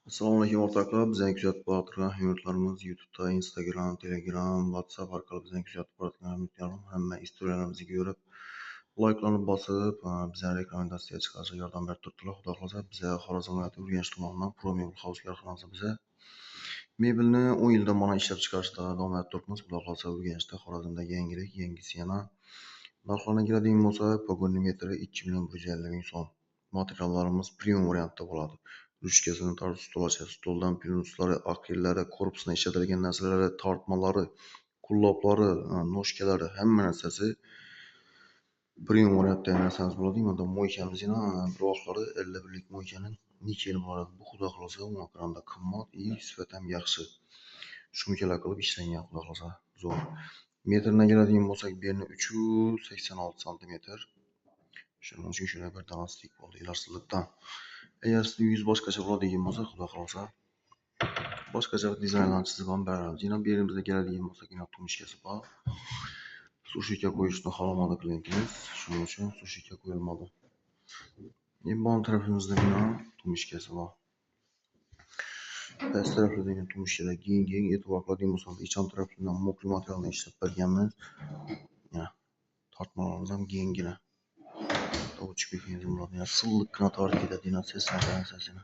Assalomu alaykum o'rtoqlar, bizani kuzatib boradigan hamyurtlarimiz YouTube'da, Instagram, Telegram, WhatsApp orqali bizani kuzatib boradigan hamyurtlarimiz hamma istoriyalarimizni ko'rib, layklarni bosib, bizani rekomendatsiya chiqarishga yordam berib turibdilar. Xudo xohlasa, biza Xorazm viloyati Urganch tumanidan Pro Mebel House korxonasi biza mebelni 10 yildan mana ishlab chiqarishda davom etib turibmiz. Xudo xohlasa, Urganchda, Xorazmda yangilik, yangisi yana. Narxlarına keladigan bo'lsak, погонный metri 2 million 150 ming so'm. Materiallarimiz premium variantda bo'ladi. Ruchkasini tortib stol ochadi, stoldan plyuslari, akrillari, korpusdan ishlatilgan narsalari, tortmalari, qulloplari, ножка lari, hamma narsasi premium variantdagi narsamiz bo'ladi. Mana мойка miz yana bir vaqtlari 51lik мойка ning nikel bo'ladi. Bu xudo xohlasa unga qaraganda qimmat и sifat ham yaxshi. Шумка lar qilib ishlangan, xudo xohlasa zo'r. Metrına keladigan bo'lsak, bu yerni 386 santimetr. Shuning uchun shunday bir dona стык bo'ldi ilorsizlikdan. Agar sizni yuz boshqacha bo'ladigan bo'lsa, xudo xohlasa boshqacha dizaynlarni chizib ham beramiz. Yana bu yerimizga keladigan bo'lsak, yana тумбочка si bor. Сушилка qo'yishni xohlamadi klientimiz. Shuning uchun сушилка qo'yilmadi. Endi bu tarafimizda yana тумбочка si bor. Past tarafida yana тумбочка lar keng-keng, e'tibor qiladigan bo'lsangiz, ichon tarafidan мокрый materialni ishlab berganmiz. Yana tortmalarimiz ham kenggina. Доводчик mexanizm bo'ladi. Yana silliqqina tortib ketadi, yana sesini.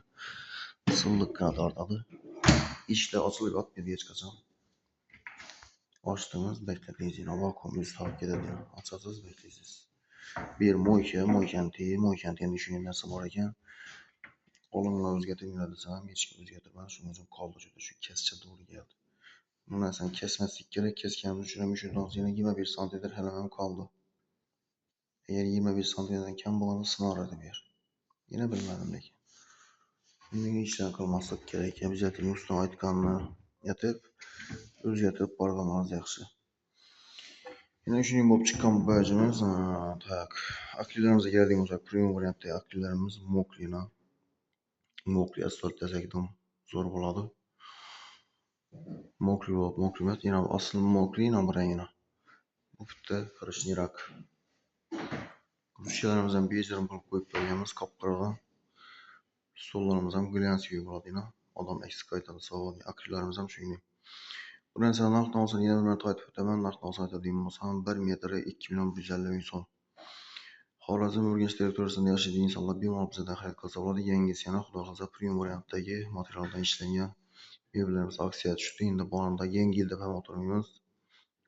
Silliqqina tortadi. Eshiklar ochilib yotmaydi hech qachon. Ochdingiz, bekladingiz, yana vakuum o'zi tortib ketadi. Yana ochasiz, beklaysiz. Bu yer мойка, мойка ni tegi, мойка ni tagida shunday narsa bor ekan. Olimlar o'zgartirmanglar desam ham hech kim o'zgartirmadi. Shuning uchun qoldi juda shu kescha to'g'ri keldi. Bu narsani kesmaslik kerak. Kesganimiz uchun ham shu yana 25 santimetr hali ham qoldi. Agar 25 santimetrdan kam bo'lganda sinar edi bu yer. Yana bilmadim lekin. Bunga ishlar qilmaslik kerak. Обязательно ustidan aytganini aytib, o'zgartirib borganimiz yaxshi. Yana shunday bo'lib chiqqan bajimiz, так, akrillarimizga keladigan bo'lsak, premium variantdagi akrillarimiz мокрый, мокрый asfalt desak ham zo'r bo'ladi. Мокрый bo'lib, мокрый emas, yana asli мокрый, yana bir rangina. Bu bitta коричневый rak. Ruchkalarimiz ham bejirim qilib qo'yib berganmiz, qop-qorag'on. Stollarimiz ham глянцевый bo'ladi yana. Odam eksik qaytadi, свободный. Akrillarimiz ham shunday. Bu narsani narx navosini yana bir marta aytib o'taman. Narx navosini aytadigan bo'lsam, 1 metri 2 million 150 ming so'm. Xorazm, Urganch territoriyasida yashaydigan insonlar bemalol bizdan xarid qilsa bo'ladi. Yangisi yana xudo xohlasa premium variantdagi materialdan ishlangan mebellarimiz aksiya tushdi. Endi boranda yangi yil deb ham o'tirmaymiz.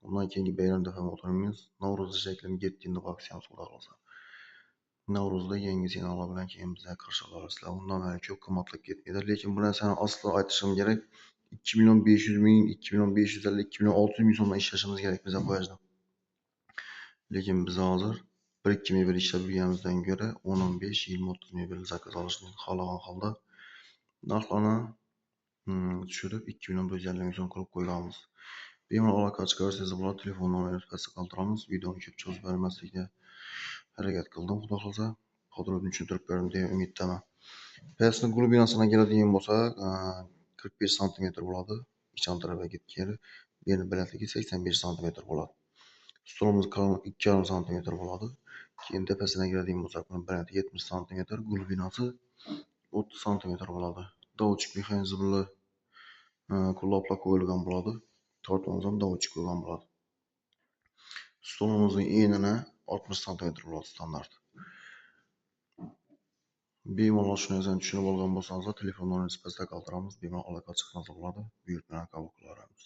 Undan keyingi bayram deb ham o'tirmaymiz. Navro'z shaklida ketdi endi bu aksiyamiz, xudo xohlasa. Navro'zda yangi цена lar bilan keyin bizlar qarshi olasizlar. Undan beri ko'p qimmatlab ketmaydi. Lekin bu narsani aslo aytishim kerak. 2 million 500 ming, 2 million 550, 2 million 600 ming so'mdan ishlashimiz kerak biz bu yerda. Lekin biz hozir 1-2 mebel ishlab yurganimizdan ko'ra 10-15, 20-30 mebel заказ olishni xohlagan holda narxlarni tushirib 2 million 150 ming so'm qilib qo'yganmiz. Bemalol aloqa chiqarsangiz bo'ladi. Telefon nomerini pastga qoldiramiz. Videoni ko'p cho'zib bermaslikka harakat qildim, xudo xohlasa. Подробно tushuntirib berdim degan umiddaman. Pastni глубина sina keladigan bo'lsak, 45 santimetr bo'ladi. Ichon tarafiga ketgani, bu yerni balandligi 85 santimetr bo'ladi. Stolimiz qalinligi 2,5 santimetr bo'ladi. Keyin tepasidan keladigan bo'lsak, buni balandligi 70 santimetr, глубина si 30 santimetr bo'ladi. Доводчик mexanizmli qulloplar qo'yilgan bo'ladi. Tortmamiz ham доводчик qo'ygan bo'ladi. Stolimizning enini 60 santimetr bo'ladi standart. Bemalol shu narsani tushunib olgan bo'lsangizlar, telefon nomerini pastga qoldiramiz. Bemalol aloqa chiqsangiz bo'ladi. Buyurtmalarni qabul qilaveramiz.